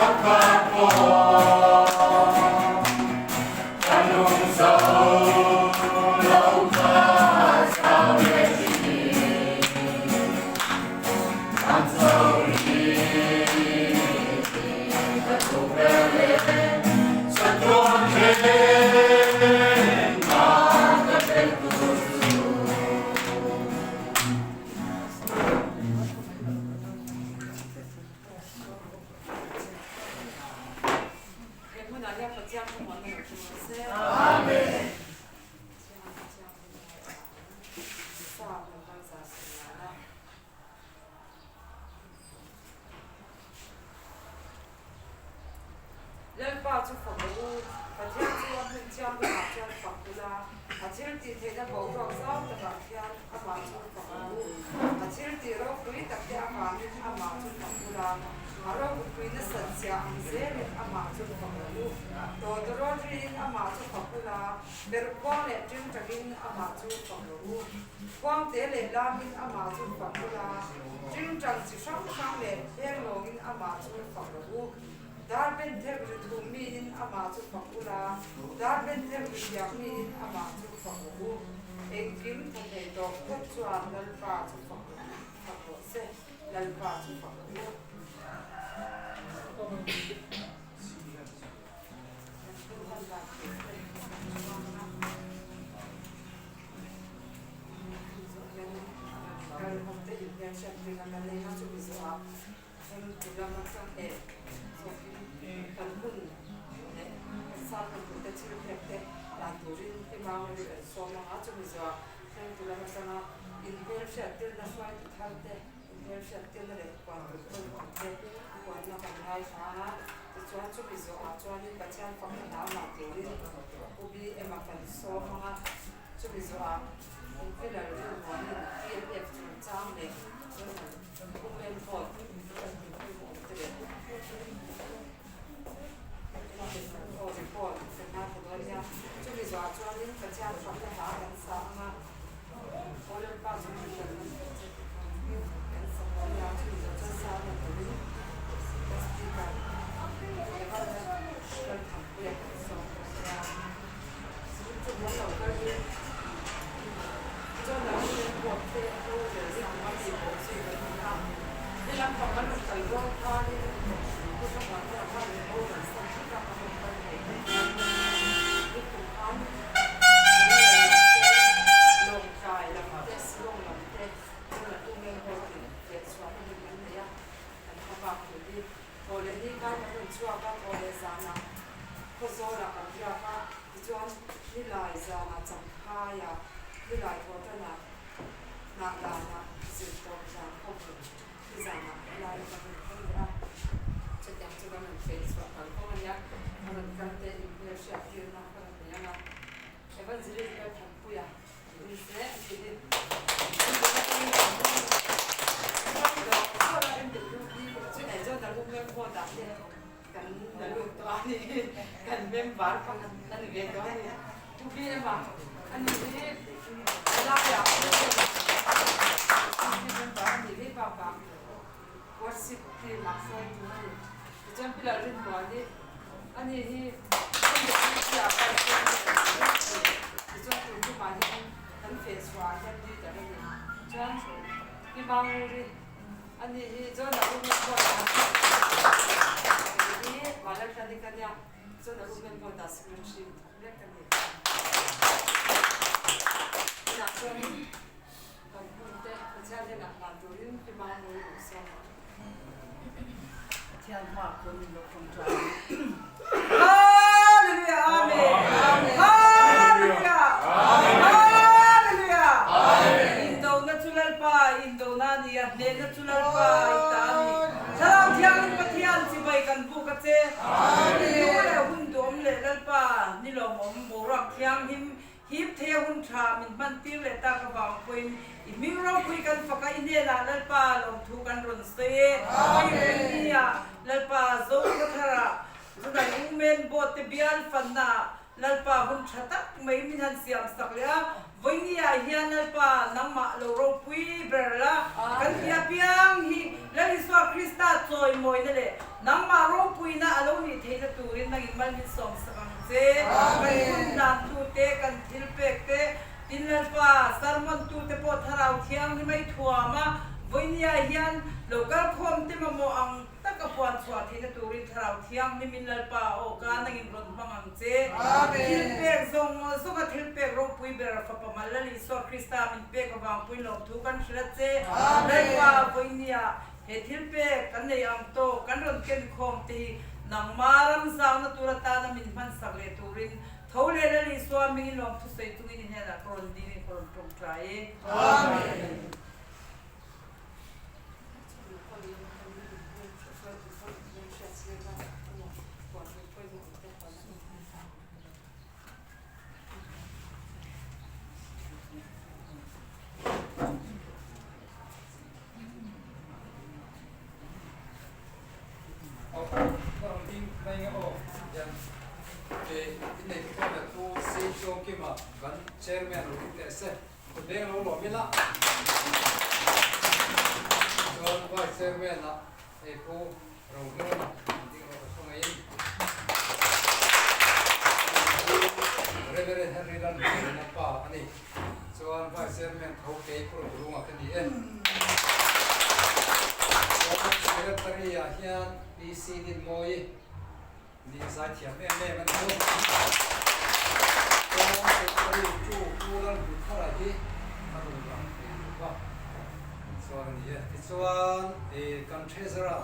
He hmunah hian Pathian khawmuanna lo thleng rawh se. Lalpa chu fak rawh u, Pathian chu a hmun thianghlimah chuan fak ula, a thil tih theihna boruak zau takah khian amah chu fak rawh u. A thil tih ropui takte avangin amah chu fak ula, a ropui nasat chiah ang zelin amah chu fak rawh u. Tawtawrawt riin amah chu fak ula, Berh khuang leh ṭing ṭangin amah chu fak rawh u. Khuangte leh lamin amah chu fak ula, ṭing ṭang chi hrang hrang leh hleng lawngin amah chu fak rawh u. Dar ben thek ri thum miin amah chu fak ula, dar ben thek ri piak miin amah chu fak rawh u. Engkim tha thei tawh phawt chuan Lalpa chu fak rawh fak rawh se, Lalpa chu fak rawh u. Tichuan chumi zawhah chuanin Pathian fakna hna mah turin Pu BM a kan sawm ang a, chumi zawhah Pillar rinmuanin TMF chungchang leh Women Vote kan tih pawimawh awm te leh aw report kan ngaithla dawn nia. Chumi zawhah chuanin Pathian fakna hna kan sa ang a, Aw Lalpa chu min kan kan sa dawn nia, chumi zawh chuan sa na turin Speaker Thaw leh ni khan kan rawn chhuak a, thaw leh zanah Khawzawlah kan riak a, tichuan Nilai zanah Champhaiah, Nilai thaw tanah hnah danah zir tawp zan khawhmun ni zanah helai kan rawn thleng leh a, chutiang chu kan rawn feh chhuah kal kawng a nia, a rawn kal te inhmel hriat tirna ka rawn nei ang a, Evangelist Lalthanpuia ni se a ti hi. Kan feh chhuah ah hian leader a ni. Chuan Pi Manguri a ni hi John a women board ah kei hi Malaltani ka nia John a women board ah secretary in thawk mek ka ni. Tunah chuanin kan hun te Pathian hnenah hlan turin Pi Manguri rawn sawm ang. Pathian hma kun min lo tawngtai ang. Hallelujah Amen Hallelujah Hallelujah Indona chu Lalpa indona a ni a, hnehna chu Lalpa i ta a ni. Thlarau Thianghlim Pathian chibai kan buk a che. Nu leh hun duhawm leh Lalpa ni lawmawm boruak thianghlim Hip thei a hun tha min hman tir leh tak avang pawhin i hming ropui kan fak a, i hnenah Lalpa lawmthu kan rawn sawi e. Hei rinni ah Lalpa Zo Khawthar ah chutah Women Board te bial fanna ah Lalpa hun tha tak mai min han siam sak leh a. Vawinia hian Lalpa nangmah lo ropui ber la, kan ti apiang hi Lal Isua Krista chawimawina leh nangmah ropuina a lo nih theihna turin nangin mal min sawm sak ang che. Kan hun hlantute, kan thil pek te, tin Lalpa sermon tute pawh Thlarau Thianghlim a i thuam a, vawinia hian lo kal khawm te mamawh ang taka puan chhuah theihna turin Thlarau Thianghlimin Lalpa aw ka nangin rawn hmang ang che. Thil pek zawng zawnga thil pek ropui ber Fapa mal Lal Isua Krista min pek avang puin lawmthu kan hrilh a che. Lalpa vawinia he thil pek kan nei ang tawk kan rawn ken khawm te hi nangma ram zangna tur atana min hmansak leh turin tho leh Lal Isua mingin lawmthu sawi chungin i hnenah ka rawn dingin ka rawn tawngtai e. Amen. Chairman teh se Kutbeng lo lawm ila. Chuan Vice Chairman ah hei Pu Rohlawma an ding rawh ka thawngaiin Pu Reverend Henry Lalmuana pa a ni. Chuan Vice Chairman tho kei Pu Rohlunga ka ni e. Chuan Secretary ah hian PC Dinmawii Ni zaithiam em em a ni bawk. Chuan Secretary Tu Pu Lalhmuthara hi a rawn lang thei lo va, chuan a ni e. Tichuan kan Treasurer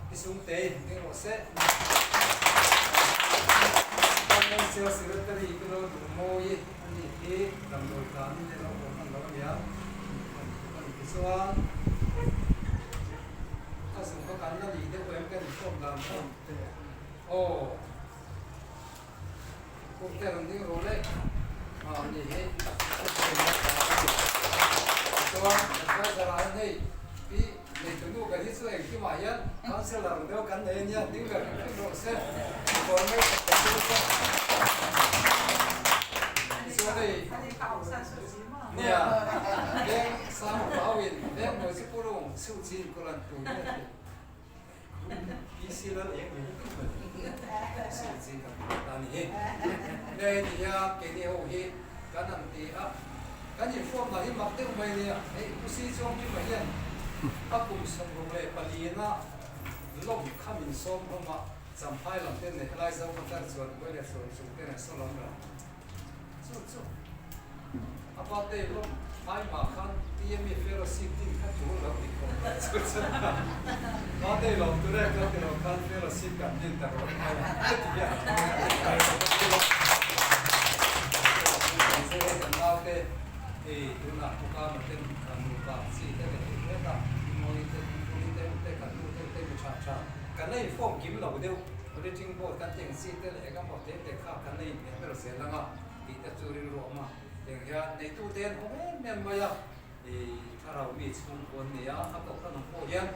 Pi Sungtei ding rawh se. Financial Secretary Pi Lalduhmawi a ni hi damdawi tlanin ilo awm hman lo a nia. Tichuan a zung kha kan la nih deuh em ka inhriat dan kha. Aw Kawngte rawn ding rawh le a ni hei chuan advisor ah hian hei pi neitunu kan hi chu engkimah hian councillor deuh kan nei ania ding ber hrim hrim rawh se government chuan hei nia veng sang upa hoin veng hnuai chu purung chhuchin kulan tur hi a ti. PC lal eng eng eng chi kan ta ni hi. Nge ni hian keini ho hi kan han ti a, kan inhruam lah hi mak deuh mai nia. Hei Pu Si Chawngkima hian a kum 64 na lawm kha min sawm hlawm a, Champhai lam te nei helai Zokhawthar chuan Buai leh Sawi chung te nen saw lam lam Chu chu a birthday lawm ai mah khan TME fellowship din kha tul lo ti khawp mai chu chu birthday lawm tur e ka ti lo khan fellowship kan din ta rawh mai a heti hian a hmang a ti mai lo ti lo kan naute hei tunah puka maten kan nupa chi te leh hei hleta mawi te puli te te kan nu te te mi tha tha kan la inform kim lo deuh bulletin board kan teng chi te leh engemaw te te kha kan la in Ber zel anga tih te chu rilru a awm a, tiang hian neitute an awm em em mai a, i thlarau mi chhungkua an ni a, a kohhran ang pawh hian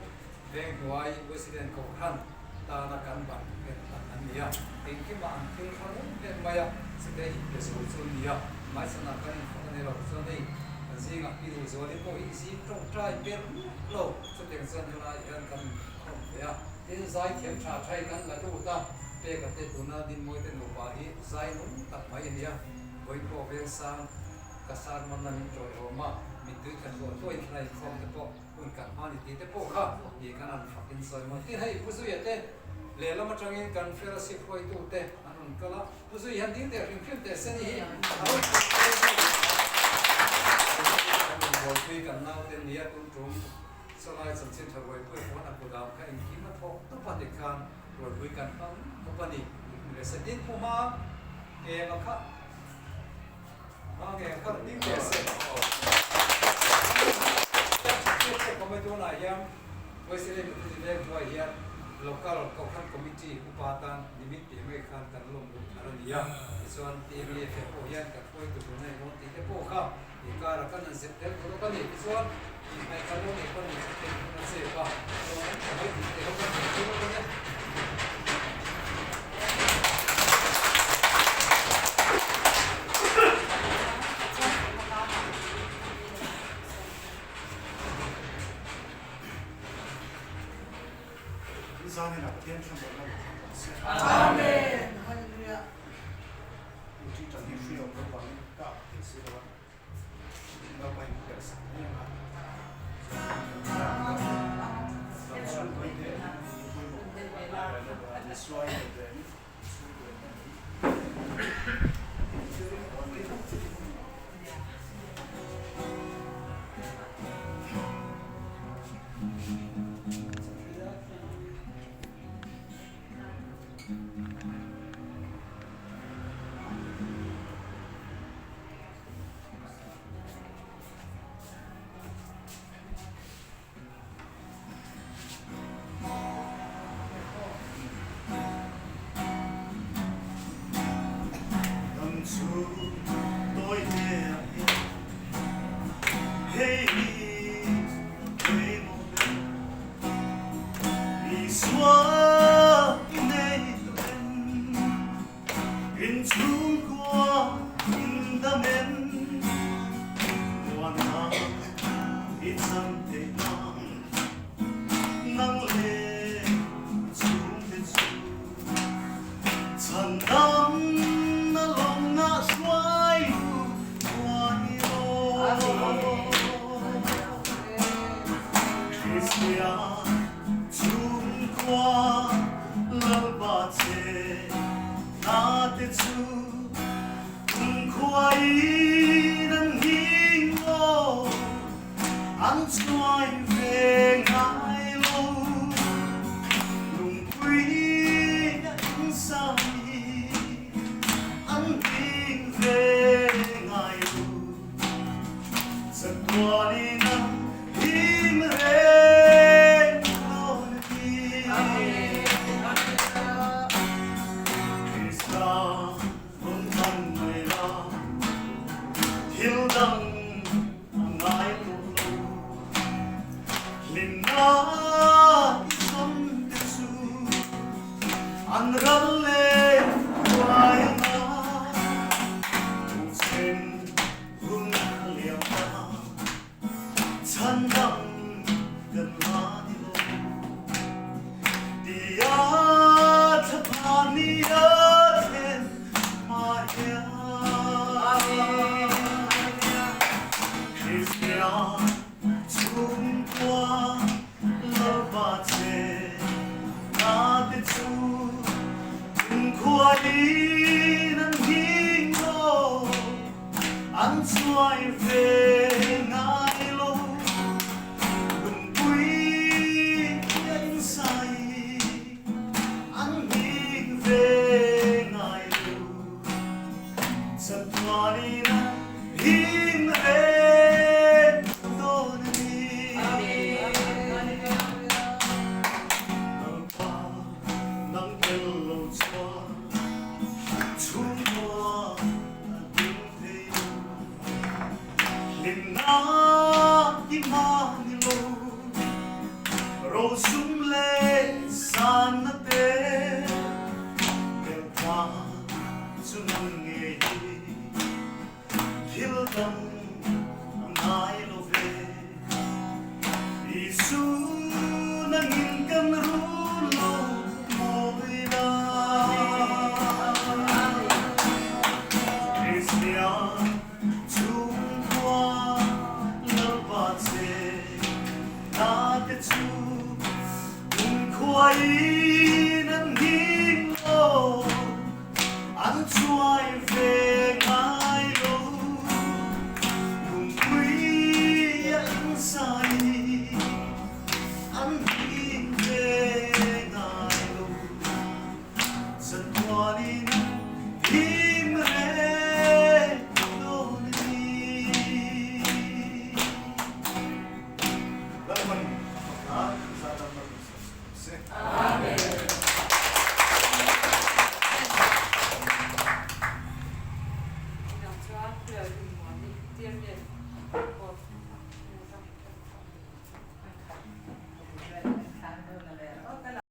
Venghnuai President kohhran tana kan ban nghet tak an ni a, engkimah an thil hrang em em mai a, chute inpe zo chu an ni a, hmaichhanah kan infak a ni lo chuan hei kan zingah pi Duhzuali pawh hi zing tawngtai ber lo chutiang chuan helai hian kan inkhawm ve a, tin zaithiam tha thai kan la lut a. Peka te tuna Dinmawite nupa hi zai nung tak mai a nia. Vawi pawh Vengsang ka sermon na min ṭawihawm a, mittui tla hluah hluahin thla inkhawm te pawh hun kan hma ni tih te pawh kha ni kan han fak in sawi maw. Tin hei Pu Zuia te lehlam aṭangin kan fellowship hruaitu te an rawn kal a, Pu Zui hian ding teh hrim hrim teh se ni hi a rawn kal te zawk kan rawn buaipui kan naute nia tun ṭum sawlai chanchin ṭha buaipui pawn a kut ah kha engkim a thawk tawp a ni khan. Rualpui kan hmang khawp a ni. Le se tin phu hma eng a kha hma ngeng kha ding ve se. Kawmai tunah hian Wesley Methodist Veng hnuai hian Local Kohhran Committee upa tan nimit piah mai khan kan lawm luh thar a ni a. Tichuan TMEF ah pawh hian kan hruaitu tur nei dawn tih te pawh kha inkara kan han zep tel tur awk a ni. Tichuan inhnaih kan lo neih pawn min chhukte hun a chep a, chuan an tha mai tih te ho kan hmu tur awk a ni. thlamuanna lo thleng rawh se. Amen. Hallelujah. Inṭi ṭan hi hri awm loh vangin ka ap thei si lo a, Lalpa in hriat sak mai ang a, chuan chhung tawi te pawimawh Isua i nei ve in chhung tawi te ni. Dam chu tawi te ah hian hei hi pawimawh ber Isua i nei tawh em? Inchhungkua indam em? Muanna i chang theih nan nang leh i chhungte chu chhan dam na lawmna hruai lut thuai rawh. Kristian chhungkua Lalpa che Na te chu kumkhuain an hing lo, an chuai ve ngai lo. Lungpui a insai an hing ve ngai lo. Chatuanin an him reng dawn a ti. Krista rawn than mai la, thil dang a ngai tawh lo. Hlimna i zawn te chu an ral leh huai ang a, Tuchhen hun a liam ta, chhan dang kan la ni lo. Tia thla ni a thlen hma hian Kristian chhungkua Lalpa che na te chu kumkhuain an hing lo. An chuai ve ngai lo, lungpui a insai, an hing ve ngai lo. Chatuanin an hing reng dawn a ni. Lalpa nang tel lo chuan chhungkua a ding thei lo. Hlimna i hma ni lo, rosum leh sanna te keltla chu nang ngei hi thil dang a ngai lo ve. Isu nangin kan rul lo mawi la. Kristian chhungkhua Lalpa che na te chu kumkhuain an hing lo, an chuai ve ngai lo. Lungpui a insai an him ve ngai lo. Chatuanin an him.